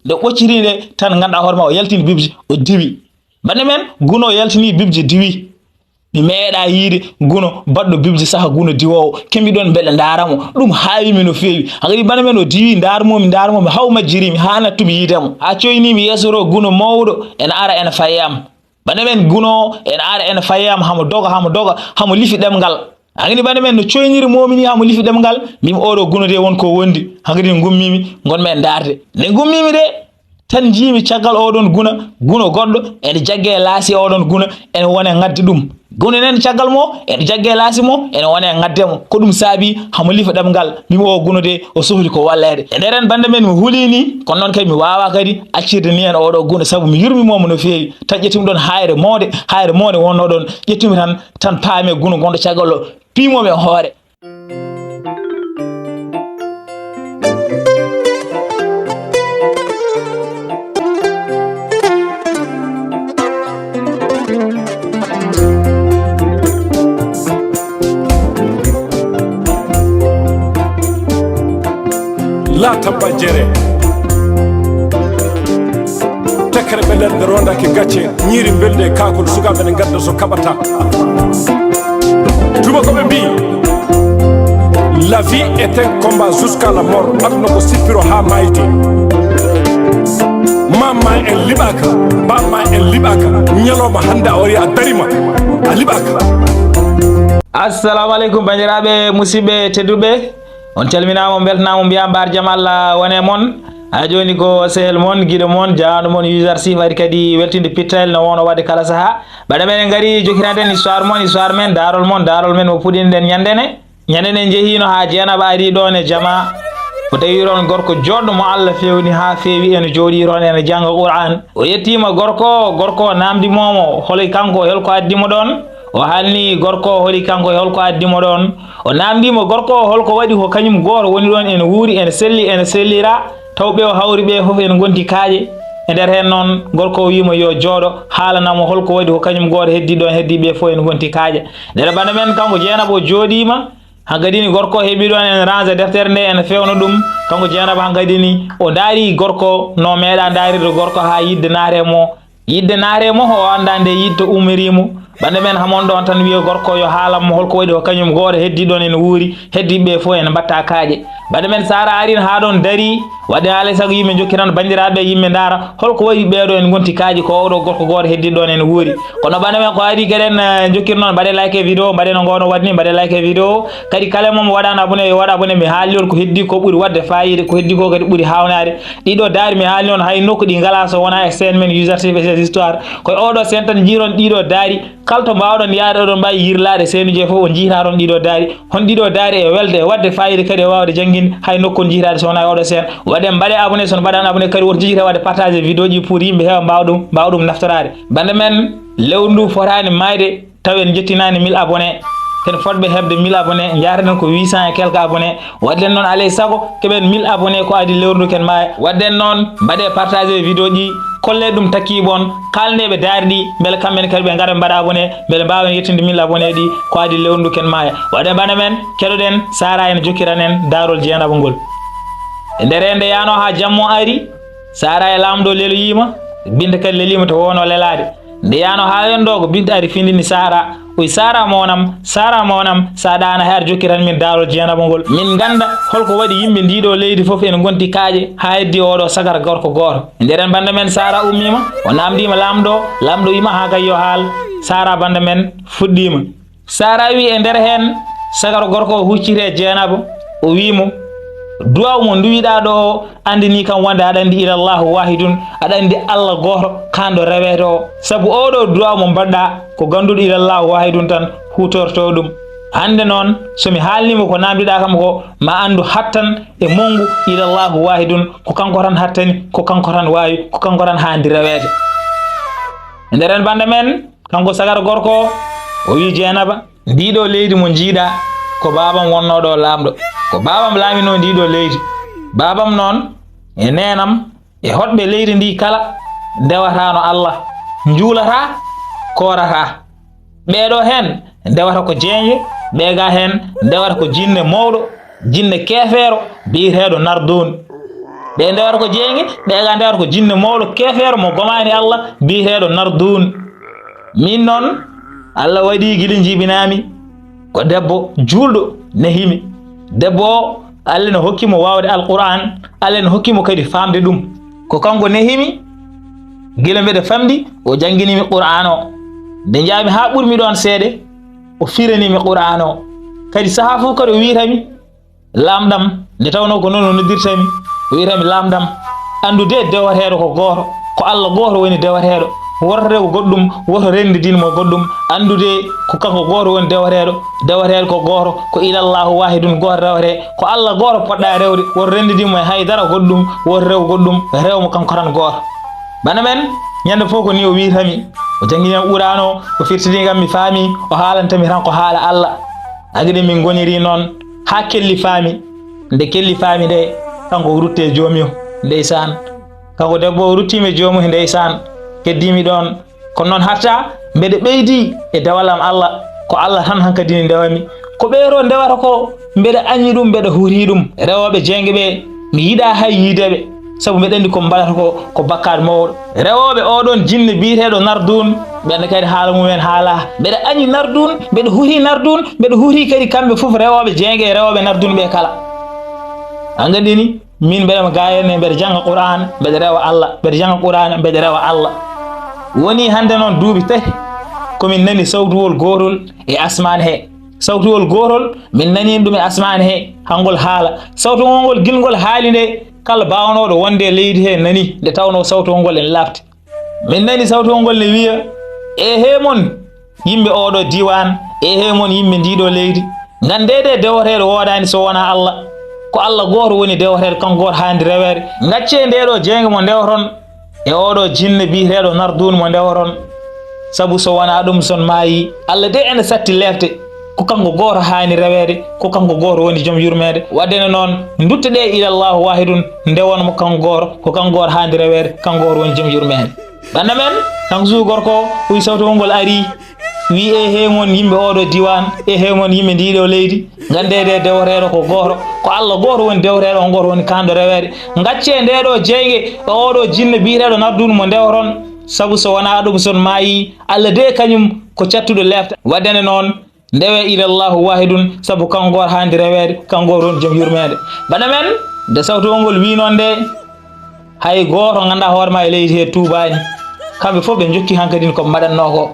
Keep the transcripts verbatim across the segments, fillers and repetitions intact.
Nde o ɓocciti nde tan, ngannduɗaa hoore ma, o yaltini bibji, o diwi. Bannde men, Guno yaltini bibji, diwi. Mi meeɗaa yiide Guno baɗɗo bibji saha Guno diwoowo. Kembi ɗon mbeɗa ndaara mo. Ɗum haawi mi no feewi. Hankadi bannde men o diwi, ndaarmomi, ndaarmomi, haw majjirimi haa nattumi yiide mo. Haa coynimi yeeso to Guno mawɗo ena ara ena fayi am. Bannde men Guno ena ara ena fayi am, hamo doga, hamo doga, hamo lifi ɗemngal. Hankadi bannde men no coyniri momi ni, hamo lifi ɗemngal. Mbimi oɗo Guno de won ko wondi. Hankadi ngummimi, ngonmi e ndaarde. Nde ngummimi de, tan njiimi caggal oɗon Guno, Guno goɗɗo, ene jagge e laasi oɗon Guno, ene wone ŋadde ɗum. Guno nen caggal mo, ene jagge e laasi mo, ene wone ŋadde mo. Ko ɗum saabi hamo lifa ɗemngal. Mbimi o Guno de, o sohli ko walleede. E nder en bannde men mi huli ni, kono noon kadi mi waawaa kadi accirde ni en oɗo Guno, sabu mi yurmi mo no feewi. Tan ƴettumi ɗon haayre moonde, haayre moonde wonno ɗon. Ƴettumi tan, tan paami Guno gonɗo caggal o, piimomi e hoore. Laata bajjere. Tekkere ɓe nder rondaaki gacce, ñiiri mbelde e kaakol, sukaaɓe ne ngadda so kaɓata. Tubakoɓe mbi, la vie est un combat jusqu'à la mort. Aduna ko sippiro haa mayde. Mamma en liɓaaka, bamma en liɓaaka. Ñalawma hannde a wari a darima, a liɓaaka. Assalamu aleykum, banndiraaɓe, musidɓe tedduɓe. On calminaama, on mbeltanaama, on mbiyaama mbaar jam Allah wone mon. Haa jooni ko sehel mon, giɗo mon, jaanɗo mon, user sif ari kadi weltinde pittayel no woono waɗde kala sahaa. Mbaɗa men en ngari jokkirande en histoire mon, histoire men, daarol mon, daarol men mo puɗɗinɗen ñande ne. Ñande ne njehiino haa Jeenaba ari ɗoon e jama. O tawi ɗoon gorko jooɗɗo mo Allah feewni haa feewi, ene jooɗii ɗoon ene jannga Qur'aan. O yettiima gorko o, gorko o naamndi mo mo, holi kanko, hol ko addi mo ɗoon? O haalni gorko o, holi kanko, hol ko addi mo ɗoon? O naamndi mo gorko o, hol ko waɗi ko kañum gooto woni ɗoon ene wuuri, ene selli, ene sellira, taw ɓe o hawri ɓe fof ene ngonti kaaƴe. E nder heen noon, gorko o wiyi mo yo jooɗo, haalana mo hol ko waɗi ko kañum gooto heddii ɗoon, heddii ɓe fof ene ngonti kaaƴe. Nder bana men, kanko Jeenaba o jooɗiima, hankadi ni gorko heɓi ɗoon ene range deftere nde, ene fewna ɗum. Kanko Jeenaba hankadi ni o ndaari gorko no meeɗa ndaarirde gorko haa yiɗde naate mo. Yiɗde naate mo, o anndaa nde yiɗde umiri mo. Bannde men hamon ɗoon tan wiya gorko yo haalan mo hol ko waɗi ko kañum gooto heddii ɗoon ene wuuri, heddii ɓe fof ene mbatta kaaƴe. Bannde men Sara arin haa ɗoon darii, waɗde alaa e sago yimɓe njokkiran banndiraaɓe, yimɓe ndaara hol ko waɗi ɓeeɗo ene ngonti kaaƴe, ko oɗo gorko gooto heddii ɗoon ene wuuri. Kono bannde men ko adii keɗen, eh, njokkir noon, mbaɗe like e vidéo, mbaɗe no ngono waɗni, mbaɗe like e vidéo. Kadi kala mo waɗaano abonné, yo waɗ abonné, mi haalni on ko heddii ko ɓuri waɗde faayiida, ko heddii ko kadi ɓuri haawnaade. Ɗiɗo daari mi haalni on hay nokku ɗi ngalaa so wonaa e chaîne men User T V et ses histoires. Ko e oɗo chaîne tan njiiron ɗiɗo daari. Kala to mbaawɗon yaade oɗon mbaawi yirlaade chaîne uji fof o njiita toon ɗiɗo daari. Hon ɗiɗo daari e welde e waɗde faayiida kadi e waawde jannginde hay nokku on njiitaade so wonaa e oɗo chaîne. Waɗde mbaɗe abonné, so on mbaɗaani abonné kadi woto njiita waɗde partage vidéo ji pour yimɓe heewa mbaawa ɗum, mbaawa ɗum naftoraade. Bannde men lewru ndu fotaani maayde. Taw en njettinaani mille abonné, ken fotɓe heɓde mille abonné, njaareten ko huit cents et quelques abonné. Waɗden noon alay sago keɓen mille abonné ko adii lewru ndu ken maaya. Waɗden noon mbaɗe partage vidéo ji, kolle ɗum takkiiɓe on, kaalne ɓe daari ɗi, mbele kamɓe ne kadi ɓe ngara ɓe mbaɗa abonné, mbele mbaawen yettinde mille abonné ɗi ko adii lewru ndu ken maaya. Waɗde bana men, keɗoɗen Sara en jokkiran en daarol Jeenaba ngol. E nder heen nde yaano haa jammo ari, Sara e laamɗo leloyiima, Binta kadi leliima to woono lelaade. Nde yaano haa wonndoo ko Binta ari findini Sara, o wi, "Sara mon am, Sara mon am, so a ɗaana hay aɗa jokkiran min daarol Jeenaba ngol. Min ngannda hol ko waɗi yimɓe ndiiɗoo leydi fof ene ngonti kaaƴe haa heddii ooɗoo sagara gorko gooto." E nder heen bannda men Sara ummiima, o naamndiima laamɗo, laamɗo wiima, "Haa kay yo haal." Sara bannda men fuɗɗiima. Sara wi e nder heen, sagara gorko o hucciti e Jeenaba, o wii mo, "Duwaaw mo nduwiɗaa ɗo o, anndini kam wonde aɗa anndi ilallahu waahidun, aɗa anndi Allah gooto, kaanɗo reweede o. Sabu oo ɗoo duwaaw mo mbaɗɗaa, ko gannduɗo ilallahu waahidun tan huutortoo ɗum. Hannde noon, so mi haalnii mo ko naamndiɗaa kam ko, ma anndu hattan e monngu ilallahu waahidun, ko kanko tan hattani, ko kanko tan waawi, ko kanko tan haandi reweede." E nder heen bannda men, kanko sagara gorko o, o wii Jeenaba, "Ndiiɗoo leydi mo njiiɗaa, ko baabam wonnoo ɗo laamɗo. Ko baabam laaminoo ndiiɗoo leydi. Baabam noon e neenam e hoɗɓe leydi ndi kala ndewataano Allah, njuulataa, koorataa. Ɓeeɗoo heen ndewata ko jeenje, ɓeegaa heen ndewata ko jinne mawɗo, jinne keefeero biyeteeɗo Nardun." Ɓe ndewata ko jeenge, ɓe ga ndewata ko jinne mawɗo keefeero mo gomaani Allah, biyeteeɗo Narduun. Min noon, Allah waɗi gila njibinaami ko debbo juulɗo nehimi. Debbo o, Allah no hokki mo waawde Alqur'aan, Allah no hokki mo kadi faamde ɗum. Ko kanko nehimi, gila mbeɗa famɗi, o janngini mi Qur'aan o. Nde njahmi haa ɓurmi ɗoon seeɗa, o firani mi Qur'aan o. Kadi sahaa fof kadi o wiyata mi, "Laamɗam," nde tawnoo ko noon o noddirta mi, o wiyata mi, "Laamɗam, anndu de dewateeɗo ko gooto, ko Allah gooto woni dewateeɗo, woto rew goɗɗum, woto renndidin mo goɗɗum, anndu de ko kanko gooto woni dewateeɗo, dewateeɗo ko gooto, ko ilallahu waahidun gooto rewetee, ko Allah gooto poɗɗa rewde, woto renndidin mo e hay dara goɗɗum, woto rew goɗɗum, rew mo kanko tan gooto." Bana men, ñande fof ko ni o wiyata mi, o janngini am Qur'aan o, o firtini kam mi faami, o haalanta mi tan ko haala Allah. Agidi min ngoniri noon haa kelli faami. Nde kelli faami nde, kanko o rutti e joomum, ndeysaan. Kanko debbo o ruttiima e joomum, ndeysaan. Keddiimi ɗoon. Kono noon hatta mbeɗa ɓeydi e dewal am Allah. Ko Allah tan hankadi ne ndewa mi. Ko ɓeero ndewata ko, mbeɗa añi ɗum, mbeɗa huuri ɗum. Rewooɓe jeenge ɓe, mi yiɗaa hay yiide ɓe. Sabu mbeɗa anndi ko mbaɗata ko, ko bakkaat mawɗo. Rewooɓe oɗon jinne biyeteeɗo Narduun, ɓen kadi haala mumen haalaa. Mbeɗa añi Narduun, mbeɗa huuri Narduun, mbeɗa huuri kadi kamɓe fof rewooɓe jeenge e rewooɓe Narduun ɓe kala. A nganndi ni, min mbeɗa mo gaayene, mbeɗa jannga Qur'aan, mbeɗa rewa Allah, mbeɗa jannga Qur'aan, mbeɗa rewa Allah. Woni hannde noon duuɓi tati, ko min nani sawtuwol gootol e asmaan he. Sawtuwol gootol, min nani ɗum e asmaan he, hangol haala. Sawtuwol ngol gilngol haali nde, kala baawnooɗo wonde e leydi he nani, nde tawnoo sawtuwol ngol ene laaɓti. Min nani sawtuwol ngol ne wiya, "Eehee mon yimɓe ooɗoo diiwaan, eehee mon yimɓe ndiiɗoo leydi, nganndee de dewateeɗo woodaani so wonaa Allah. Ko Allah gooto woni dewateeɗo, kanko gooto haandi reweede. Ngaccee ndeeɗoo jeenge mo ndewaton e ooɗoo jinne biyeteeɗo Narduun mo ndewaton. Sabu so wonaa ɗum son maayii, Allah de ene satti leefde. Ko kanko gooto haani reweede, ko kanko gooto woni joom yurmeende. Waɗde ne noon, nduttoɗee ilallahu waahidun, ndewon mo kanko gooto, ko kanko gooto haandi reweede, kanko gooto woni joom yurmeende." Bannda men, kanko suudu gorko o, uy sawtowol ngol arii, wii, "Eehee mon yimɓe ooɗoo diiwaan, eehee mon yimɓe ndiiɗoo leydi, nganndee de dewateeɗo ko gooto, ko Allah gooto woni dewateeɗo, on gooto woni kaanɗo reweede. Ngaccee ndeeɗoo jeynge e ooɗoo jinne biyeteeɗo Narduun mo ndewaton, sabu so wonaa ɗum son maayii, Allah de kañum ko cattuɗo leefde. Waɗde ne noon, ndewee ilallahu waahidun, sabu kanko gooto haandi reweede, kanko gooto woni joom yurmeende." Bannda men, nde sawtowol ngol wii noon nde, hay gooto nganndaa hoore ma e leydi he tuubaani. Kamɓe fof ɓe njokki hankadin ko ɓe mbaɗatnoo ko.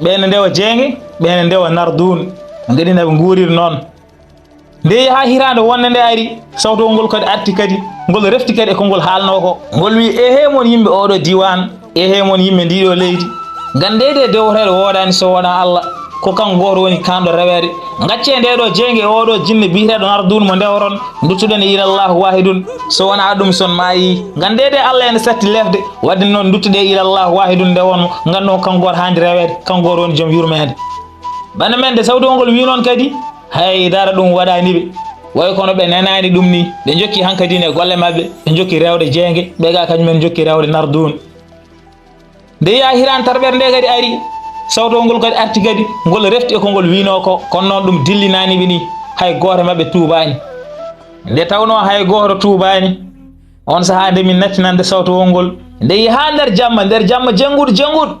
Ɓee ne ndewa jeynge, ɓee ne ndewa Narduun. Hankadin eɓe nguuriri noon. Nde yaha hitaande wonnde nde ari, sawtowol ngol kadi arti kadi, ngol refti kadi e ko ngol haalnoo ko. Ngol wii, "Eehee mon yimɓe ooɗoo diiwaan, eehee mon yimɓe ndiiɗoo leydi. Nganndee de dewateeɗo woodaani so wonaa Allah. Ko kanko gooto woni kaanɗo reweede. Ngaccee ndeeɗoo jeynge e ooɗoo jinne biyeteeɗo Narduun mo ndewaton, nduttoɗen ilallahu waahidun. So wonaa ɗum son maayii. Nganndee de Allah ene satti leefde, waɗde noon nduttoɗee ilallahu waahidun ndewon mo, nganndon kanko gooto haandi reweede, kanko gooto woni joom yurmeende." Bannda men, nde sawtowol ngol wii noon kadi, hay dara ɗum waɗaani ɓe. Way kono ɓe nanaani ɗum ni, ɓe njokki hankadin e golle maɓɓe, ɓe njokki rewde jeynge, ɓe ga kañum en njokki rewde Narduun. Nde yaha hitaande tataɓere nde kadi ari, sawtowol ngol kadi arti kadi, ngol refti e ko ngol wiinoo ko, kono noon ɗum dillinaani ɓe ni, hay gooto e maɓɓe tuubaani. Nde tawnoo hay gooto tuubaani, on sahaa nde min natti nande sawtowol ngol, nde yaha nder jamma, nder jamma jennguɗo, jennguɗo,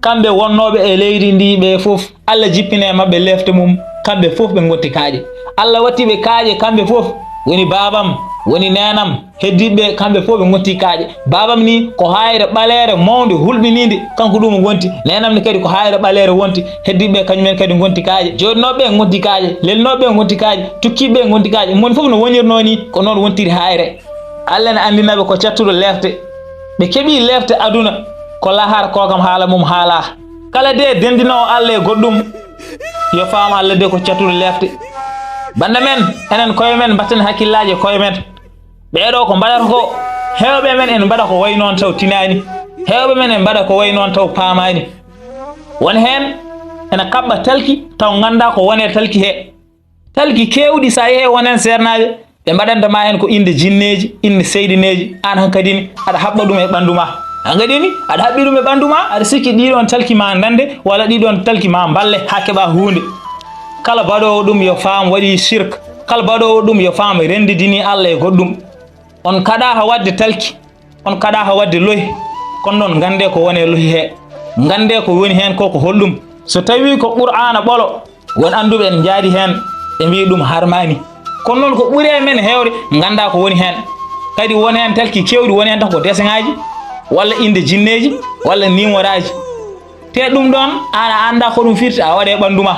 kamɓe wonnooɓe e leydi ndi ɓe fof, Allah jippini e maɓɓe leefte mum, kamɓe fof ɓe ngonti kaaƴe. Allah watti ɓe kaaƴe kamɓe fof, woni baabam, woni neenam, heddiiɓe ɓe kamɓe fof ɓe ngonti kaaƴe. Baabam ni ko haayre ɓaleere mawnde hulɓiniinde, kanko ɗum o ngonti. Neenam ni kadi ko haayre ɓaleere wonti, heddiiɓe ɓe kañum en kadi ngonti kaaƴe. Jooɗinooɓe ɓe ngonti kaaƴe, lelnooɓe ɓe ngonti kaaƴe, tukkiiɓe ɓe ngonti kaaƴe. Moni fof no wonirnoo ni, ko noon wontiri haayre. Allah ne anndina ɓe ko cattuɗo leefte. Ɓe keɓi leefte aduna, ko lahara ko kam haala mum haalaa. Kala de denndinoowo Allah e goɗɗum, yo faam Allah de ko cattuɗo leefte. Bannda men, enen koye men mbatten hakkillaaji e koye men. Ɓeeɗo ko mbaɗata ko, heewɓe men ene mbaɗa ko wayi noon taw tinaani. Heewɓe men ene mbaɗa ko wayi noon taw paamaani. Won heen ene kaɓɓa talki taw nganndaa ko woni e talki he. Talki keewɗi, so a yehii e wonen seernaaɓe, ɓe mbaɗanta ma heen ko innde jinneeji, innde seyɗineeji, aan hankadi ni aɗa haɓɓa ɗum e ɓanndu ma. Hankadi ni aɗa haɓɓi ɗum e ɓanndu ma, aɗa sikki ɗiɗoon talki ma ndande, walla ɗiɗoon talki ma mballe haa keɓa huunde. Kala baɗoowo ɗum yo faam waɗi sirk, kala baɗoowo ɗum yo faam renndidini Allah e goɗɗum. On kaɗaaka waɗde talki, on kaɗaaka waɗde lohi, kono noon nganndee ko woni e lohi hee. Nganndee ko woni heen ko ko holɗum. So tawii ko Qur'aana ɓolo, won annduɓe en njaadi heen, ɓe mbiyi ɗum harmaani. Kono noon ko ɓuri e men heewde nganndaa ko woni heen. Kadi won heen talki keewɗi, woni heen tan ko deseŋaaji, walla innde jinneeji, walla niimoraaji. Te ɗum ɗoon, aan a anndaa ko ɗum firti, a waɗa e ɓanndu ma.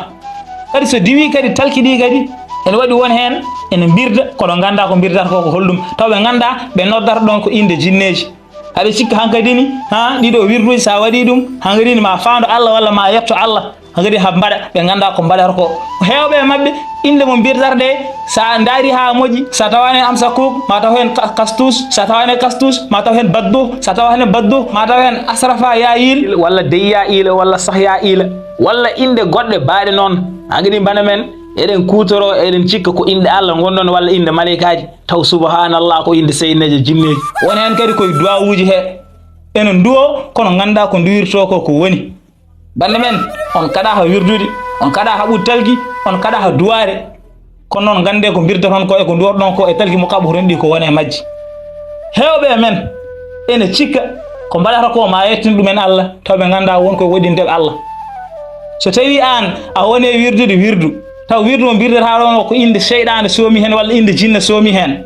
Kadi so diwii kadi talki ɗii kadi, ene waɗi won heen, ene mbirda, kono nganndaa ko mbirdata ko ko holɗum. Taw ɓe nganndaa, ɓe noddata ɗoon ko innde jinneeji. Aɓe cikka hankadi ni, haa, ɗiɗo wirduuji, so a waɗii ɗum, hankadi ni ma faando Allah walla ma yetto Allah. Hankadi haa mbaɗa, ɓe nganndaa ko mbaɗata ko. Heewɓe e maɓɓe, innde mo mbirdata ɗe, so a ndaari haa moƴƴi, so a tawaani Amsa Kuuk, ma taw heen Ka-, Kastus, so a tawaani Kastus, ma taw heen Baddu, so a tawa heen Baddu, ma taw heen Asrafa Yaayil, walla Deyya Iila, walla Sahya Iila, walla innde goɗɗe baaɗe noon. Hankadi bana men, eɗen kuutoroo, eɗen cikka ko innde Allah ngonɗon walla innde maleykaaji. Taw subhanallah ko innde seyɗineejo jinneeji. Won heen kadi koye duwawuuji he. Ene nduwo, kono nganndaa ko nduwirtoo ko ko woni. Bannde men, on kaɗaaka wirdude, on kaɗaaka haɓude talki, on kaɗaaka duwaade. Kono noon nganndee ko mbirdoton ko e ko nduwotoɗon ko e talki mo kaɓotoɗon ɗi ko woni e majji. Heewɓe e men ene cikka ko mbaɗata ko ma yettin ɗumen Allah, taw ɓe nganndaa won ko waɗindeɓe Allah. So tawii aan a woni e wirdude wirdu, taw wirdu mo mbirdataa ɗoon o ko innde seyɗaane soomi heen walla innde jinne soomi heen.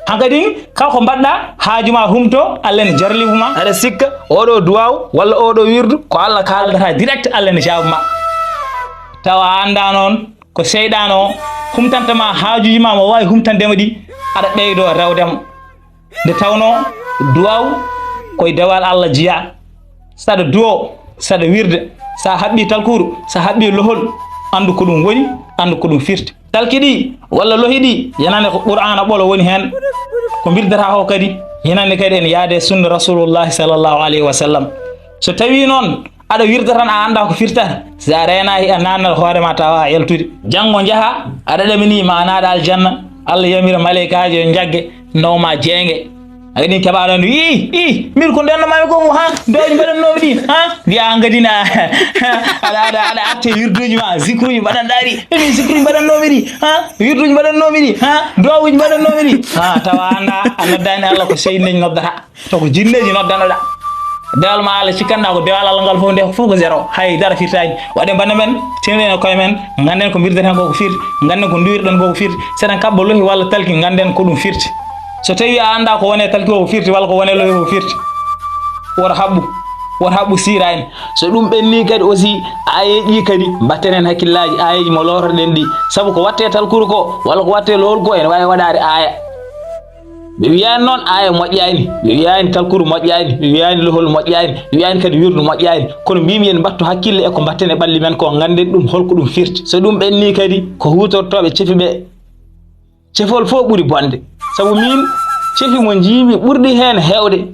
Hankadi kala ko mbaɗɗa, haaju ma humto, Allah ene jarlibu ma. Aɗa sikka oɗo duwaw walla oɗo wirdu ko Allah kaaldata direct, Allah ene jaabu ma. Tawa a anndaa noon ko seyɗaane o humtanta ma haajuuji ma, mo waawi humtande ma ɗi, aɗa ɓeydoo rewde mo. Nde tawnoo duwaw koye dewal Allah jeyaa. Saɗa duwo, saɗa wirda, sa haɓɓi talkuru, sa haɓɓi lohol, anndu ko ɗum woni, anndu ko ɗum firti. Talki ɗi walla lohi ɗi, yenane ko Qur'aana ɓolo woni heen, ko mbirdata ko kadi, yenane kadi ene yaade sunna Rasulullahi sallallahu alayhi wa sallam. So tawii noon aɗa wirda tan, a anndaa ko firtata, si a reenaaki, a naatnat hoore ma, tawa a yaltude. Janngo njaha, aɗa ɗamini ma a naata aljanna, Allah yamira maleykaaji yo njagge, naw ma jeenge. A yiɗi keɓaaɗo ndu, ii, ii, mbir ko ndenno mami ko, ha, duwawuuji mbaɗannoomi ɗi, ha, mbiya an kadi na, aɗa, aɗa, aɗa atte wirduuji ma, zikruuji mbaɗanɗaa ɗi, emi zikruuji mbaɗannoomi ɗi, ha, wirduuji mbaɗannoomi ɗi, ha, duwawuuji mbaɗannoomi ɗi, ha, tawa anndaa, a noddaani Allah, ko seyɗineeji noddata. To ko jinneeji noddanoɗa. Dewal ma Allah cikkanɗa ko dewal Allah ngal fof, nde fof ko zéro. Hay dara firtaani. Waɗen bannde men, tinnoɗen e koye men, ngannden ko mbirdaten ko ko firti, ngannden ko nduwirɗen ko ko firti. Seɗen kaɓɓa lohi walla talki, ngannden ko ɗum firti. So tawii a anndaa ko woni e talki o ko firti, walla ko woni e lohi o ko firti, woto haɓɓu, woto haɓɓu siira en. So ɗum ɓennii kadi aussi, aayeeji ɗi kadi mbatten heen hakkillaaji, aayeeji mo lootoɗen ɗi. Sabu ko waɗte talkuru ko, walla ko waɗte lohol ko, ene waawi waɗaade aaya. Ɓe wiyaani noon aaya moƴƴaani, ɓe wiyaani talkuru moƴƴaani, ɓe wiyaani lohol moƴƴaani, ɓe wiyaani kadi wirdu moƴƴaani. Kono mbiimi en mbattu hakkille e ko mbatten e ɓalli men ko, ngannden ɗum holko ɗum firti. So ɗum ɓennii kadi, ko huutortooɓe cefi ɓe. Cefol fof ɓuri bonde. Sabu miin, cefi mo njiimi ɓurɗi heen heewde,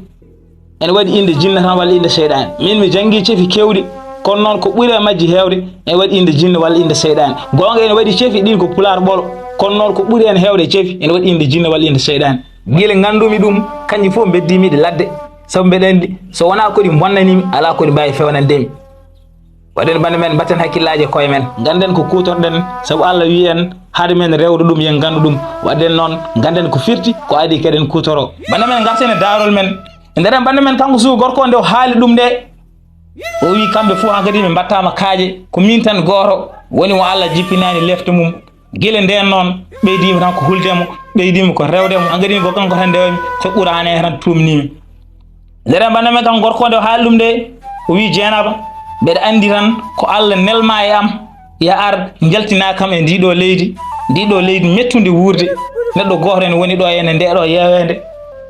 ene waɗi innde jinne tan walla innde seyɗaane. Miin mi janngii cefi keewɗi, kono noon ko ɓuri e majji heewde, ene waɗi innde jinne walla innde seyɗaane. Goonga ene waɗi cefi ɗiin ko pulaar ɓolo, kono noon ko ɓuri heen heewde e cefi, ene waɗi innde jinne walla innde seyɗaane. Gila nganndumi ɗum, kanji fof mbeddiimi ɗi ladde, sabu mbeɗa anndi so wonaa ko ɗi mbonnanii mi, alaa ko ɗi mbaawi feewnande mi. Waɗen bannde men, mbatten hakkillaaji e koye men. Ngannden ko kuutorɗen, sabu Allah wii en, hade men rewde ɗum, yen nganndu ɗum. Waɗden noon, ngannden ko firti, ko adii keɗen kuutoroo. Bannde men, ngarten e daarol men. E nder en bannde men, kanko suka gorko o, nde o haali ɗum nde, o wii kamɓe fof hankadi ɓe mbattaama kaaƴe. Ko miin tan gooto woni mo Allah jippinaani lefte mum. Gila ndeen noon, ɓeydiima tan ko hulde mo, ɓeydiima ko rewde mo. Hankadi ko kanko tan ndewmi, so Qur'aana he tan tuumniimi. Nder en bannde men, kanko gorko o, nde o haali ɗum nde, o wii, Jeenaba, mbeɗa anndi tan ko Allah nelma e am, ya ar njaltinaa kam e ndii ɗoo leydi, ndii ɗoo leydi mettundi wuurde. Neɗɗo gooto ene woni ɗo ene ndee ɗoo yeeweende.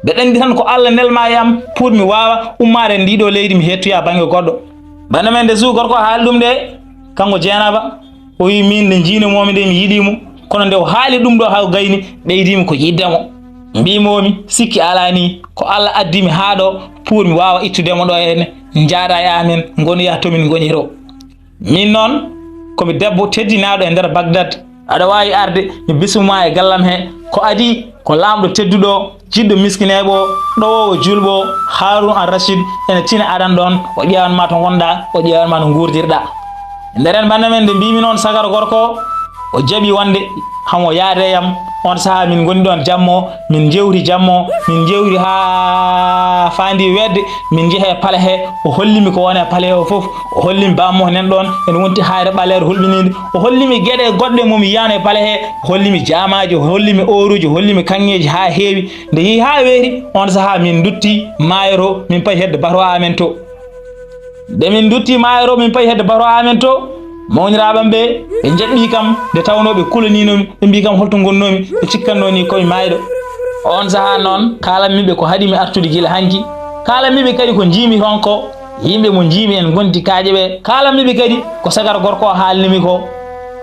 Mbeɗa anndi tan ko Allah nelma e am pour mi waawa ummaade ndii ɗoo leydi, mi hettoya bannge goɗɗo. Bannde men, nde suka gorko o haali ɗum nde, kanko Jeenaba, o wii, miin nde njiinimoomi nde, mi yiɗii mo, kono nde o haali ɗum ɗo haa o gayni, ɓeydiimi ko yiɗde mo. Mbiimoomi, sikki alaa ni, ko Allah addi mi haa ɗo pour mi waawa ittude mo ɗo henne, njaaɗa e amen, ngonoya to min ngoni to. Miin noon, ko mi debbo teddinaaɗo e nder Bagdad. Aɗa waawi arde, mi bismu ma e gallam he. Ko adii, ko laamɗo tedduɗo, jiɗɗo miskineeɓe o, ɗowoowo juulɓe o, Haaruun Al Rashid, ene tina aɗan ɗoon, o ƴeewan ma to ngonɗa, o ƴeewan ma no nguurdirɗa. Nder en bannde men, nde mbiimi noon, sagara gorko o, o jaɓi wonde hamo yaade e am, On sahaa min ngoni ɗoon jammo, min njewti jammo, min njewti haa faandi weeɓde, min njehi e pale he. O holli mi ko woni e pale he o fof. O holli mi bammo nan ɗoon, ene wonti haayre ɓaleere hulɓiniinde. O holli mi geɗe goɗɗe mo mi yiyano e pale he. O holli mi jaamaaji, o holli mi ooruuji, o holli mi kaŋŋeeji haa heewi. Nde yehi haa weeti, on sahaa min nduttii maayo to, min payi hedde bato amen to. Nde min nduttii maayo to, min payi hedde bato amen to, mawniraaɓe am ɓe, ɓe njaɓɓii kam, nde tawnoo ɓe kulaniino mi, ɓe mbii kam holto ngonnoo mi, ɓe cikkannoo ni ko mi maayɗo. On sahaa noon, kaalan mi ɓe ko haɗi mi artude gila hanki. Kaalan mi ɓe kadi ko njiimi toon ko, yimɓe mo njiimi en ngonti kaaƴe ɓe. Kaalan mi ɓe kadi ko sagara gorko o haalni mi ko.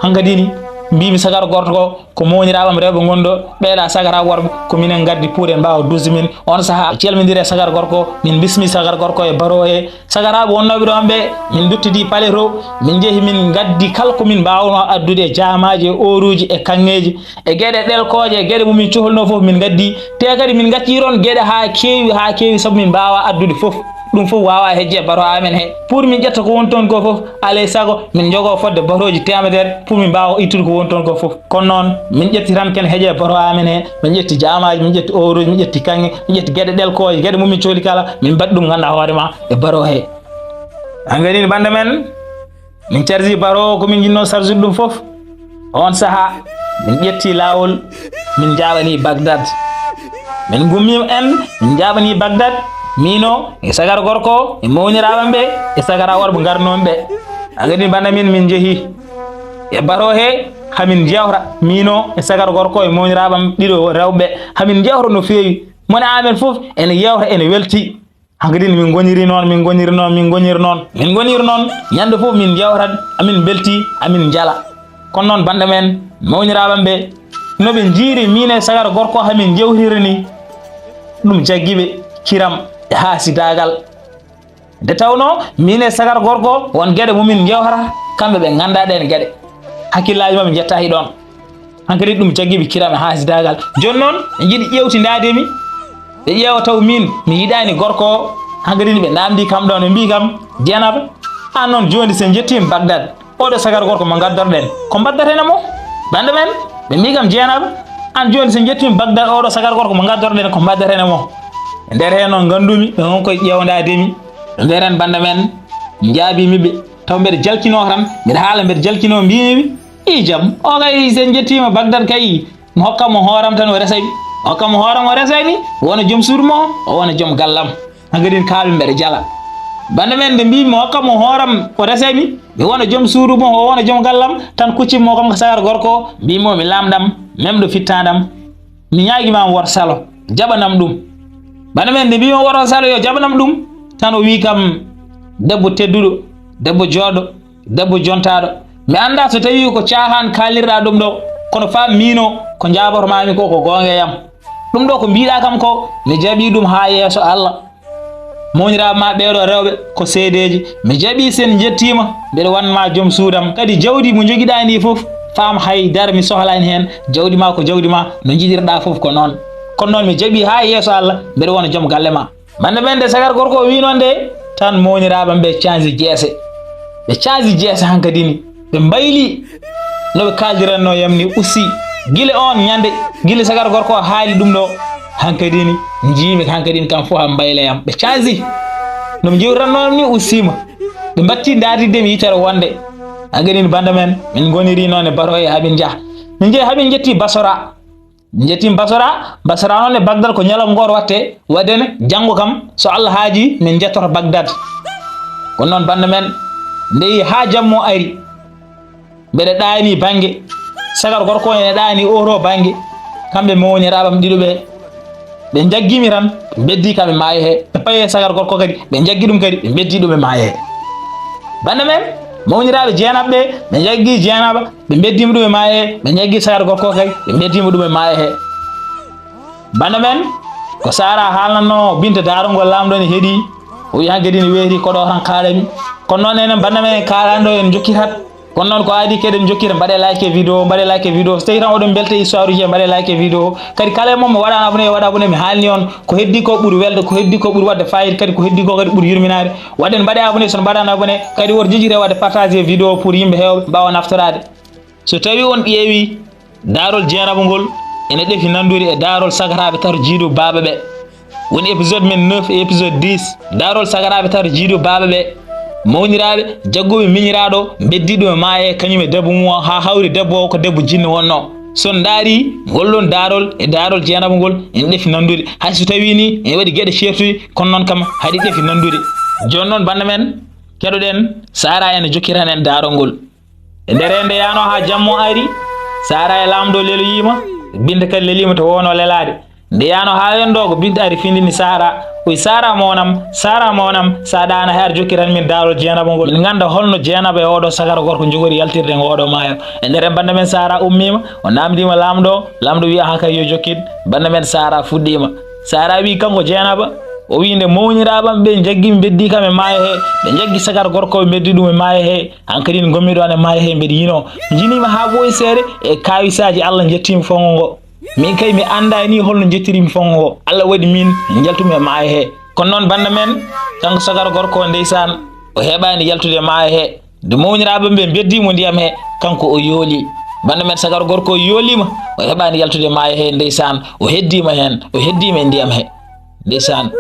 Hankadi ni, mbii mi sagara gorko ko, ko mawniraaɓe am rewɓe ngonɗo, ɓeeɗa sagara worɓe, ko minen ngaddi pour en mbaawa duusde min. On sahaa, o calmindiri e sagara gorko, min mbismi sagara gorko e bato he. Sagaraaɓe wonnooɓe ɗoon ɓe, min nduttidi pale to, min njehi, min ngaddi kala ko min mbaawnoo addude e jaamaaji, e ooruuji, e kaŋŋeeji, e geɗe ɗelkooje, e geɗe mo min cohlunoo fof min ngaddi. Te kadi min ngacci ɗoon geɗe haa keewi, haa keewi, sabu min mbaawaa addude fof. Ɗum fof waawaa hejje e bato amen he. Pour min ƴetta ko woni toon ko fof, alaa e sago min njogoo fodde batooji teemedere pour min mbaawa ittude ko woni toon ko fof. Kono noon, min ƴetti tan ken heƴe bato amen he, min ƴetti jaamaaji, min ƴetti ooruuji, min ƴetti kaŋŋe, min ƴetti geɗe ɗelkooje, geɗe mo min cohli kala, min mbaɗi ɗum nganndaa hoore ma e bato he. Hankadi ni bannda men, min carji bato o ko min njinnoo sarjude ɗum fof. On sahaa, min ƴetti laawol, min njaaɓani Bagdad. Min ngummiima en, min njaaɓani Bagdad, miino e sagara gorko, e mawniraaɓe am ɓe, e sagara worɓe ngarnoomi ɓe. Hankadi ni bannda min, min njehi e bato he, hamin njeewta, miino e sagara gorko e mawniraaɓe am ɗiɗo rewɓe, hamin njeewta no feewi. Mone amen fof ene yeewta, ene welti. Hankadi ni min ngoniri noon, min ngoniri noon, min ngoniri noon, min ngoniri noon. Ñande fof min njeewtat, amin mbelti, amin njala. Kono noon bannda men, mawniraaɓe am ɓe, no ɓe njiiri miin e sagara gorko hamin njeewtiri ni, ɗum jaggi ɓe kiram e haasidaagal. Nde tawnoo miin e sagara gorko won geɗe mo min njeewtata, kamɓe ɓe nganndaa ɗeen geɗe. Hakkillaaji maɓɓe njettaaki ɗoon. Hankadi ɗum jaggi ɓe kiram e haasidaagal. Jooni noon, ɓe njiɗi ƴeewtindaade mi. Ɓe ƴeewa taw miin, mi yiɗaani gorko o. Hankadi ni ɓe naamndii kam ɗoon, ɓe mbii kam, Jeenaba, aan noon jooni so njettiima Bagdad, oɗo sagara gorko mo ngaddoreɗen, ko mbaddeten e mo? Bannda men, ɓe mbii kam, Jeenaba, aan jooni so njettiima Bagdad, oɗo sagara gorko mo ngaddoreɗen, ko mbaddeten e mo? E nder heen noon nganndumi, ɓe ngon koye ƴeewndaade mi. Ɓe mbeɗen bannda men, njaabii mi ɓe, taw mbeɗa jalkinoo tan, mbeɗa haala mbeɗa jalkinoo, mbiimi ɓe, "I jam, o kay so en njettiima Bagdad kay, mi hokka mo hooram tan o resa mi. Mi hokka mo hooram o resa mi, o wona joom suudu mo, o wona joom gallam." Hankadi ni kaalmi mbeɗa jala. Bannda men nde mbiimi mi hokka mo hooram o resa mi, mi wona joom suudu mo, o wona joom gallam, tan kuccimi mo kam ko sagara gorko, mbiimi mo mi laamɗam, memɗo fittaandam. Mi ñaagii ma mi woto salo, jaɓanam ɗum. Bannda men nde mbiimi o woto salo yo jaɓanam ɗum, tan o wii kam, "Debbo tedduɗo, debbo jooɗo, debbo jontaaɗo. Mi anndaa so tawii ko caahaan kaalirɗaa ɗum ɗo, kono faam miino ko njaaboto maami ko, ko goonga e am. Ɗum ɗo ko mbiiɗaa kam ko, mi jaɓii ɗum haa yeeso Allah." Mawniraaɓe ma ɓeeɗo rewɓe ko seedeeji. Mi jaɓii, so en njettiima, mbeɗa wan ma joom suudam. Kadi jawdi mo njogiɗaa ndi fof, faam hay dara mi sohlaani heen. Jawdi ma ko jawdi ma, no njiɗirɗaa fof ko noon. Kono noon mi jaɓii haa yeeso Allah, mbeɗa wona joom galle ma. Bannda men nde sagar gorko o wii noon nde, tan mawniraaɓe am ɓe canji jeese. Ɓe canji jeese hankadi ni. Ɓe mbayli no ɓe kaaldirannoo yam ni aussi. Gila oon ñande, gila sagar gorko o haali ɗum ɗo, hankadi ni njiimi hankadi ni kam fof haa mbayla yam. Ɓe canji. No ɓe njeewtirannoo yam ni ustiima. Ɓe mbattii ndaartidde mi yitere wonde. Hankadi ni bannda men, min ngoniri noon e bato he haa min njaha. Min njehi haa min njetti Basora. Min njettii Basora. Basora noon e Bagdad ko ñalawma gooto waɗte. Waɗde ne, janngo kam, so Allah haajii, min njettoto Bagdad. Kono noon, bannda men, nde yehi haa jamma o ari, mbeɗa ɗaanii bannge, sagar gorko o ene ɗaanii oo ɗoo bannge, kamɓe mawniraaɓe am ɗiɗo ɓe, ɓe njaggii mi tan, ɓe mbeddii kam e maayo he, ɓe payi e sagar gorko kadi, ɓe njaggi ɗum kadi, ɓe mbeddii ɗum e maayo he. Bannda men, mawniraaɓe Jeenaba ɓe, ɓe njaggii Jeenaba, ɓe mbeddii mo ɗum e maayo he, ɓe njaggii sagar gorko o kadi, ɓe mbeddii mo ɗum e maayo he. Bannda men, ko Sara haalnatnoo Binta daarol ngol laamɗo ne heɗii, o wiyi hankadi ne weeti ko ɗo tan kaalami. Kono noon enen bannda men en kaalaani ɗo, en njokkitat. Kono noon ko aadi keɗen njokkita, mbaɗe like e vidéo, mbaɗe like e vidéo. So tawii tan oɗon mbelta histoire uji he, mbaɗe like e vidéo. Kadi kala e mon mo waɗaani abonné, yo waɗ abonné, mi haalni on ko heddii ko ɓuri welde, ko heddii ko ɓuri waɗde fayida, kadi ko heddii ko kadi ɓuri yurminaade. Waɗen mbaɗe abonné, so on mbaɗaani abonné, kadi woto jejjire waɗde partagé vidéo pour yimɓe heewɓe mbaawa naftoraade. So tawii on ƴeewii daarol Jeenaba ngol, ene ɗefi nanndude e daarol sagataaɓe tato jiiduɓe baaba ɓe. Woni épisode men neuf e épisode dix, daarol sagataaɓe tato jiiduɓe baaba ɓe. Mawniraaɓe, jagguɓe miñiraaɗo, mbeddi ɗum e maaye, kañum e debbo mum o, haa hawri debbo o ko debbo jinne wonnoo. So on ndaari ngol ɗoon daarol e daarol Jeenaba ngol, ene ɗefi nanndude. Hay so tawii ni ene waɗi geɗe ceertuɗe, kono noon kam haɗi ɗefi nanndude. Jooni noon, bannda men, keɗoɗen Saara ene jokkitan en daarol ngol. E nder heen nde yaanoo haa jamma o ari, Saara e laamɗo leloyiima, Binta kadi leliima to wonoo lelaade. Nde yaanoo haa heen ɗo ko Binta ari findini Saara, o wi: "Saara mownam, Saara mownam, so a ɗaanaa he aɗa jokkitan min daarol Jeenaba ngol. Min ngannda holno Jeenaba e ooɗo sagara gorko njogori yaltirde e ngooɗo maayo." E nder heen bannda men Saara ummiima, o naamndiima laamɗo, laamɗo wi: "Ahan kay, yo jokkit." Bannda men Saara fuɗɗiima. Saara wi kanko Jeenaba, o wi nde mawniraaɓe am ɓe njaggi mi, mbeddi kam e maayo he, ɓe njaggi sagara gorko o, ɓe mbeddi ɗum e maayo he. Hankadi ngonmi ɗoon e maayo he, mbeɗa yinoo. Njiniima haa ɓooyi seeɗa e kaawisaaji Allah, njettiima fonngo ngo. Min kay mi anndaani holno njettiriimi fonngo ngo. Allah waɗi min njaltumi e maayo he. Kono noon bannda men, kanko sagara gorko o, ndeysaan, o heɓaani yaltude e maayo he. Nde mawniraaɓe ɓe mbeddi mo ndiyam he, kanko o yooli. Bannda men sagara gorko o yooliima, o heɓaani yaltude e maayo he, ndeysaan, o heddiima heen, o heddiima e ndiyam he. Ndeysaan.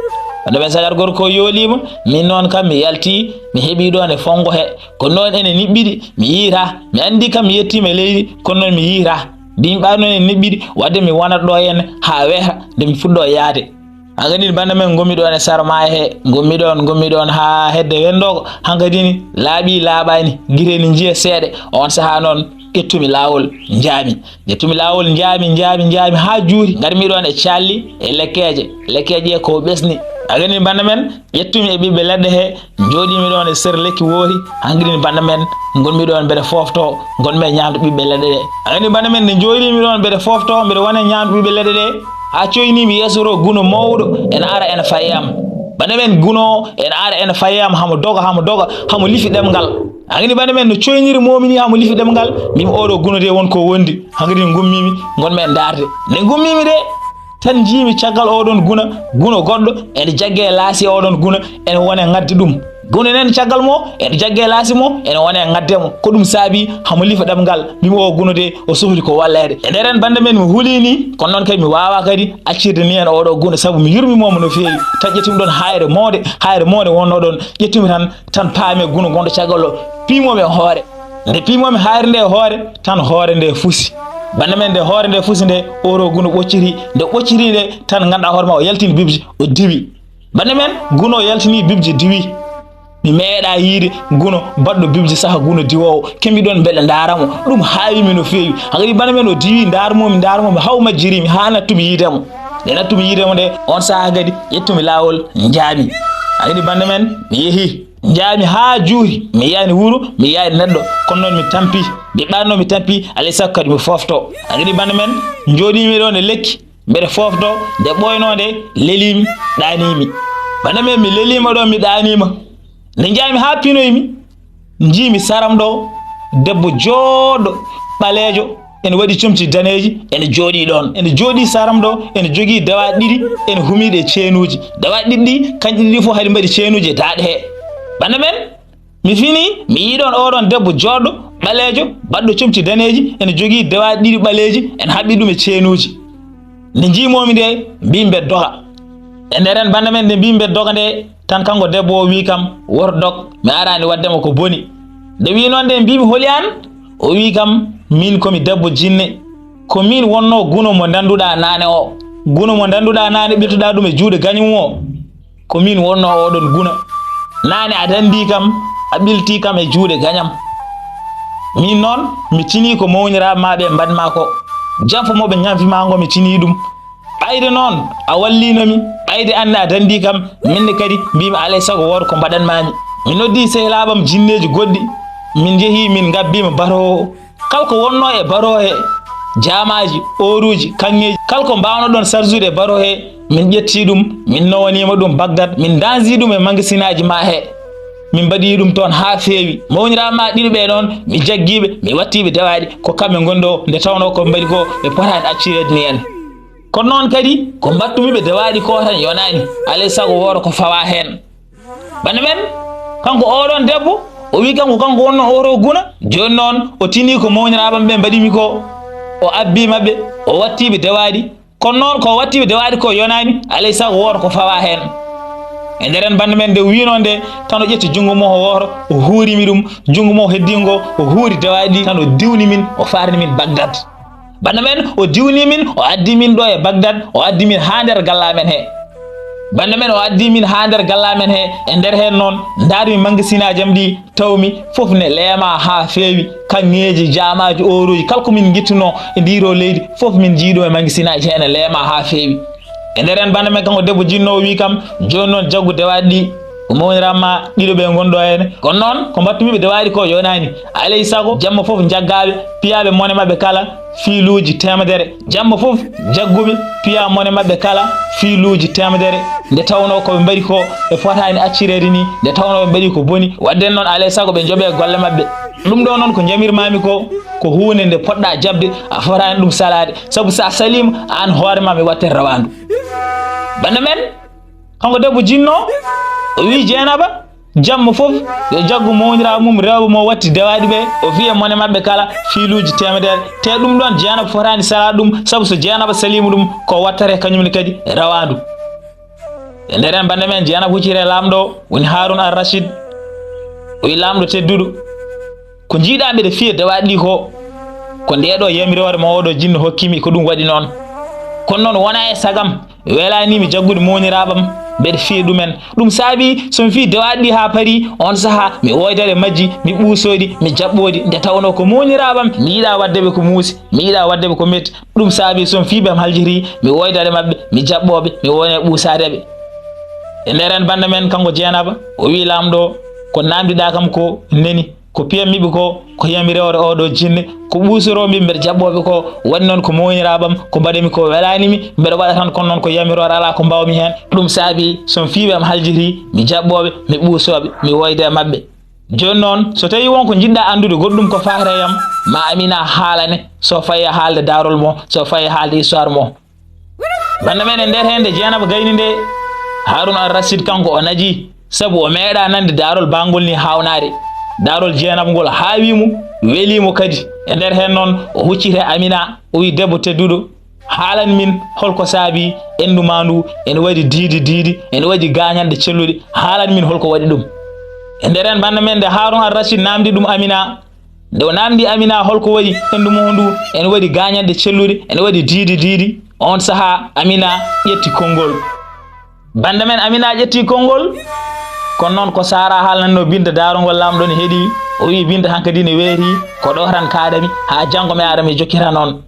Wonde ɓen sagar gorko o yooliima, min noon kam mi yaltii, mi heɓii ɗoon e fonngo he. Kono noon ene niɓɓiɗi, mi yiytaa. Mi anndi kam mi yettiima e leydi, kono noon mi yiytaa. Ndin ɓaar noon ene niɓɓiɗi, wadde mi wonat ɗo heen haa weeta, nde mi fuɗɗo yaade. Hankadi bannda men ngonmi ɗoon e sara maayo he, ngonmi ɗoon, ngonmi ɗoon haa hedde wendoogo. Hankadi ni laaɓi laaɓaani, gite ene njiya seeɗa. Oon sahaa noon ƴettumi laawol, njaami. Ƴettumi laawol, njaami, njaami, njaami haa juuti. Ngarmi ɗoon e calli, e lekkeeje. Lekkeeje ɗe ko ɓesni. A gani bannda men, ƴettumi e ɓiɓɓe leɗɗe he, njooɗimi ɗoon e sera lekki woori. Hankadi bannda men, ngonmi ɗoon mbeɗa foofto, ngonmi e ñaamde ɓiɓɓe leɗɗe ɗe. A gani bannda men, nde njooɗimi ɗoon mbeɗa foofto, mbeɗa wona e ñaamde ɓiɓɓe leɗɗe ɗe, haa coynimi yeeso to guno mawɗo, ene ara ene fayi am. Bannda men, guno o, ene ara ene fayi am, hamo doga, hamo doga, hamo lifi ɗemngal. A gani bannda men no coyniri momi ni, hamo lifi ɗemngal, mbimi oɗo guno de won ko wondi. Hankadi ngummimi, ngonmi e ndaarde. Nde ngummimi de, tan njiimi caggal oɗon guna, guno goɗɗo ene jagge e laasi oɗon guna, ene wona e ngadde ɗum. Guno nen caggal mo, ene jagge e laasi mo, ene wona e ngadde mo. Ko ɗum saabi hamo lifa ɗemngal, mbimi o guno de, o sohli ko walleede. E nder en bannda men mi huli ni, kono noon kadi mi waawa kadi accirde ni en oɗo guno, sabu mi yurmi momo no feewi. Tan ƴettumi ɗon hayre mawde, hayre mawde wonno ɗon, ƴettumi tan, tan paami e guno gonɗo caggal o, piimomi e hoore. Nde piimomi hayre nde e hoore, tan hoore nde fusi. Bannda men, nde hoore nde fusi nde, oɗo guno ɓocciti. Nde ɓocciti nde, tan ngannduɗaa hoore ma o yaltini bibji, o diwi. Bannda men, guno o yaltini bibji diwi. Mi meeɗaa yiide guno baɗɗo bibji saha guno diwoowo. Kemmi ɗoon mbeɗa ndaara mo. Ɗum haawimi no feewi. Hankadi bannda men o diwi, ndaarmomi, ndaarmomi, haw majjirimi haa nattumi yiide mo. Nde nattumi yiide mo nde, oon sahaa kadi ƴettumi laawol, njaami. Hankadi bannda men, mi yehi. Njaami haa juuti, mi yiyaani wuro, mi yiyaani neɗɗo, kono noon mi tampi. Mi ɓaarno mi tampi, alaa e sago kadi mi foofto. Hankadi bannda men, njooɗiimi ɗoon e lekki, mbeɗa foofto, nde ɓooynoo nde, leliimi, ɗaaniimi. Bannda men, mi leliima ɗoon, mi ɗaaniima. Nde njaami haa pinoymi, njiimi saram ɗo, debbo jooɗɗo, ɓaleejo, ene waɗi comci daneeji, ene jooɗii ɗoon. Ene jooɗii saram ɗo, ene jogii dawaaɗi ɗiɗi, ene humii ɗe ceenuuji. Dawaaɗi ɗiɗi ɗi, kañƴe ɗiɗi fof haɗi mbaɗi ceenuuji e daaɗe he. Bannda men, mi fini, mi yii ɗoon oɗoon debbo jooɗɗo, ɓaleejo, baɗɗo comci daneeji, ene jogii dawaaɗi ɗiɗi ɓaleeji, ene haɓɓi ɗum e ceenuuji. Nde njiimoomi nde, mbiimi mbeɗa doga. E nder en bannda men, nde mbiimi mbeɗa doga nde, tan kanko debbo o wii kam, "Woto dog, mi araani waɗde ma ko boni." Nde wii noon nde, mbiimi, "Holi aan?" O wii kam, "Miin ko mi debbo jinne. Ko miin wonnoo guno mo ndannduɗaa naane o. Guno mo ndannduɗaa naane, ɓiltuɗaa ɗum e juuɗe gaño mum o. Ko miin wonnoo oɗoon guno. Naane a danndii kam, a ɓiltii kam e juuɗe gañam. Miin noon, mi tinii ko mawniraaɓe maa ɓe mbaɗ maa ko. Janfa mo ɓe ñanfi maa ngo, mi tinii ɗum. Ɓayde noon, a walliino mi. Ɓayde aan ne a danndii kam, miin ne kadi mbiimi alaa e sago wooda ko mbaɗan maa mi." Mi noddii sehilaaɓe am jinneeji goɗɗi. Min njehii, min ngabbiima bato o. Kala ko wonnoo e bato he, jaamaaji, ooruuji, kaŋŋeeji, kala ko mbaawnoo-ɗon sarjude e bato he, min ƴettii ɗum, min nowaniima ɗum Bagdad, min ndaanzii ɗum e magasinaaji maa he. Min mbaɗii ɗum toon haa feewi. Mawniraaɓe maa ɗiɗo ɓee noon, mi jaggii ɓe, mi wattii ɓe dawaaɗi, ko kamɓe ngoni ɗo, nde tawnoo ko ɓe mbaɗi ko, ɓe potaani accireede ni en. Kono noon kadi, ko mbaɗtumi ɓe dawaaɗi ko tan yonaani, alaa e sago wooda ko fawaa heen. Bannda men, kanko oɗoon debbo, o wii kanko, kanko wonnoo oto guna, jooni noon o tinii ko mawniraaɓe am ɓe mbaɗi mi ko. O abbii maɓɓe, o wattii ɓe dewaaɗi. Kono noon, ko o wattii ɓe dewaaɗi ko yonaani, alay sago wooto ko fawaa heen. E nder en bannda men nde wiinoo nde, tan o ƴetti junngo mum o wooto, o huuri mi ɗum, junngo mum o heddiingo, o huuri dewaaɗi ɗi, tan o diwni min, o faarni min Bagdad. Bannda men, o diwni min, o addi min ɗo e Bagdad, o addi min haa nder galla men he. Bannda men, o addi min haa nder galla men he, e nder heen noon, ndaar mi mangasinaaji am ɗi, taw mi fof ne leemaa haa feewi, kaŋŋeeji, jaamaaji, ooruuji, kala ko min ngittunoo e ndii ɗoo leydi, fof min njiyii ɗum e mangasinaaji he, ene leemaa haa feewi. E nder heen bannda men, kanko debbo jinnoowo wii kam, jooni noon jaggu dewaaɗi ɗi, ko mawniraaɓe ma ɗiɗo ɓe ngon ɗo heen. Kono noon, ko mbattumi ɓe dewaaɗi ko yonaani. Alay sago, jamma fof njaggaa ɓe, piyaa ɓe mone maɓɓe kala, fiiluuji teemedere. Jamma fof, jaggu ɓe, piyaa mone maɓɓe kala, fiiluuji teemedere. Nde tawnoo ko ɓe mbaɗi ko, ɓe fotaani accireede ni, nde tawnoo ɓe mbaɗi ko boni. Waɗde noon, alay sago ɓe njoɓee golle maɓɓe. Ɗum ɗo noon ko njamirmaami ko, ko huunde nde poɗɗaa jaɓde, a fotaani ɗum salaade. Sabu so a saliima, aan hoore ma mi watte rawaandu. Bannda men, kanko debbo jinnoo, o wii Jeenaba, jamma fof, yo jaggu mawniraaɓe mum rewɓe mo watti dewaaɗi ɓe, o fiya mone maɓɓe kala fiiluuji teemedere. Te ɗum ɗoon Jeenaba fotaani salaade ɗum, sabu so Jeenaba saliima ɗum, ko wattata kañum ne kadi rawaandu. E nder en bannda men, Jeenaba hucciti e laamɗo, woni Haaruun Ar Racid, o wii laamɗo tedduɗo, ko njiiɗaa mbeɗa fiya dewaaɗi ɗi ko, ko ndee ɗoo yamiroore mo oo ɗoo jinno hokki mi, ko ɗum waɗi noon. Kono noon wonaa e sagam, welaani mi jaggude mawniraaɓe am, mbeɗa fiya ɗumen. Ɗum saabii so mi fii dewaaɗi ɗi haa parii, oon sahaa mi woydat e majji, mi ɓuusoo ɗi, mi jaɓɓoo ɗi, nde tawnoo ko mawniraaɓe am, mi yiɗaa waɗde ɓe ko muusi, mi yiɗaa waɗde ɓe ko metti. Ɗum saabii so mi fii ɓe am haljiti, mi woydat e maɓɓe, mi jaɓɓoo ɓe, mi wona e ɓuusaade ɓe. E nder en bannda men kanko Jeenaba, o wii laamɗo, ko naamndiɗaa kam ko neni. Ko piyammi ɓe ko, ko yamiroore oo ɗoo jinne, ko ɓuusoroo mi mbeɗa jaɓɓoo ɓe ko, waɗi noon ko mawniraaɓe am, ko mbaɗanmi ko welaani mi, mbeɗa waɗa tan, kono noon ko yamiroore alaa ko mbaaw-mi heen. Ɗum saabii so mi fii ɓe am haljiti, mi jaɓɓoo ɓe, mi ɓuusoo ɓe, mi woyda e maɓɓe. Jooni noon, so tawii won ko njiɗ-ɗaa anndude goɗɗum ko faati e am, ma Amina haalane, so fayi e haalde daarol mo, so fayi e haalde histoire mo. Bannda men e nder heen nde Jeenaba gayni nde, Haaruun Ar Racid kanko o naji, sabu o meeɗaa nande daarol baangol ni haawnaade. Daarol Jeenaba ngol haawi mo, welii mo kadi. E nder heen noon o hucciti e Amina, o wii, debbo tedduɗo, haalan min holko saabii enndu maa ndu ene waɗi diidi diidi, ene waɗi gaañanɗe celluɗe, haalan min holko waɗi ɗum. E nder heen bannda men nde Haaruun Ar Racid naamndi ɗum Amina, nde o naamndi Amina holko waɗi enndu mum ndu, ene waɗi gaañanɗe celluɗe, ene waɗi diidi diidi. Oon sahaa Amina ƴetti konngol. Bannda men Amina ƴetti konngol, kono noon ko Saara haalnannoo Binta daarol ngol laamɗo ne heɗii, o wii Binta hankadi ne weetii, ko ɗo tan kaaɗami, haa janngo mi ara mi jokkita noon.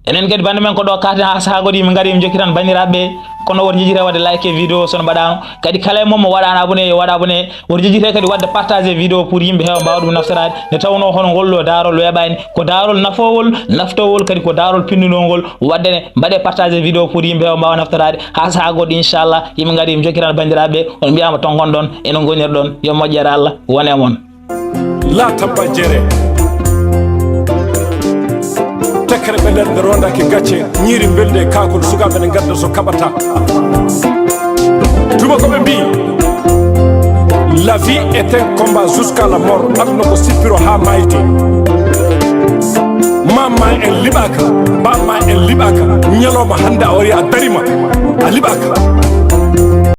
Enen kadi bannda men ko ɗo kaaten haa sahaa goɗɗo yimɓe ngari yimɓe jokki tan banndiraaɓe ɓe, kono woto njejjite waɗde like e vidéo so no mbaɗaano. Kadi kala e mon mo waɗaano abonné yo waɗ abonné. Woto njejjite kadi waɗde partage vidéo pour yimɓe heewa mbaawa ɗum naftoraade. Nde tawnoo hono ngol ɗo daarol weeɓaani. Ko daarol nafoowol, naftoowol kadi ko daarol pinndunongol. Waɗde ne mbaɗe partage vidéo pour yimɓe heewa mbaawa naftoraade. Haa sahaa goɗɗo inchallah yimɓe ngari yimɓe jokki tan banndiraaɓe ɓe. On mbiyaama ton ngonɗon, eno ngonirɗon. Yo moƴƴere Allah won e mon. Laata bajere. Tekkere ɓe nder ɓe rondake gacce, ñiiri mbeldi e kaakol sukaaɓe ne ngadda so kaɓata. Tuma ko ɓe mbii, la vie est un combat jusqu'à la mort. Aduna ko sippiro haa maayde. Maam ma en liɓaaka, baaba ma en liɓaaka. Ñalawma hannde a wari a darima, a liɓaaka.